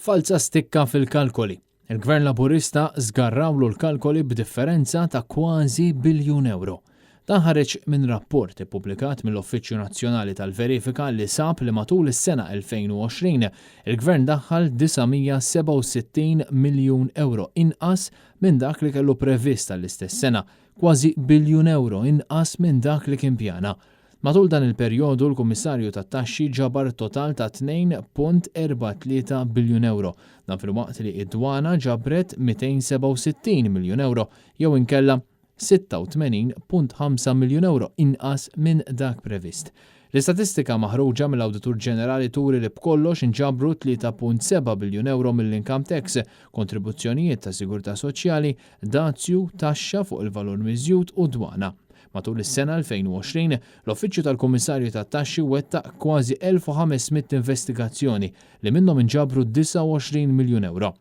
Falza stikka fil-kalkoli. Il-Gvern Laburista żgarrawlu l-kalkoli b'differenza ta' kważi biljun ewro. Dan ħareġ minn rapport ippubblikat mill-Uffiċċju Nazzjonali tal-Verifika li sab li matul is-sena 2020 il-Gvern daħħal 967 miljun ewro inqas minn dak li kellu previst għall-istess sena, kważi biljun ewro inqas minn dak li kien pjana. Matul dan il-perjodu l-Kummissarju tat-Taxxi ġabar total ta' 2.43 biljun ewro, dan filwaqt li d-Dwana ġabret 267 miljun ewro jew inkella 86.5 miljun ewro inqas minn dak previst. L-istatistika maħruġa mill-Awditur Ġenerali turi li b'kollox inġabru 3.7 biljun ewro mill-income tax, kontribuzzjonijiet ta' sigurtà soċjali, dazju, taxxa fuq il-valur miżjud u dwana. Matul is-sena 2020, l-Uffiċċju tal-Kummissarju tat-Taxxi wettaq kważi 1,500 investigazzjoni li minnhom inġabru 29 miljun ewro.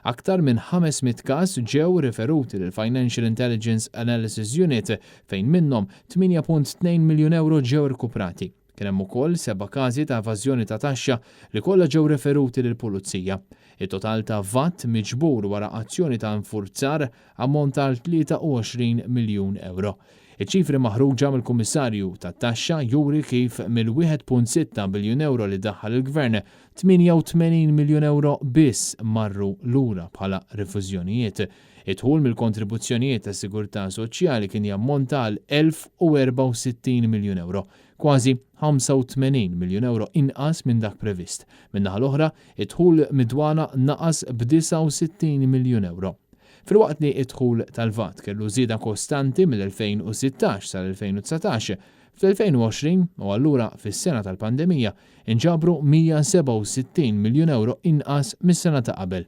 Aktar minn 500 każ ġew riferuti lill-Financial Intelligence Analysis Unit fejn minnhom 8.2 miljun ewro ġew irkuprati. Kien hemm ukoll seba' każi ta' evażjoni ta' taxxa li kollha ġew referuti lill-Pulizija. It-total ta' VAT miġbur wara azzjoni ta' infurzar ammonta għal 23 miljun ewro. Iċ-ċifri maħruġa mill-Kummissarju tat-Taxxa juri kif mill-1.6 biljun ewro li daħħal il-Gvern, 88 miljun ewro biss marru lura bħala rifużjonijiet. Id-dħul mill-kontribuzzjonijiet tas-sigurtà soċjali kien jammonta għal 1,064 miljun ewro, kważi 85 miljun ewro inqas minn dak previst. Min-naħa l-oħra, id-dħul mid-dwana naqas b'69 miljun ewro. Filwaqt li d-dħul tal-VAT kellu żieda kostanti mill-2016 sal-2019, fl-2020, u allura fis-sena tal-pandemija, inġabru 167 miljun ewro inqas mis-sena ta' qabel.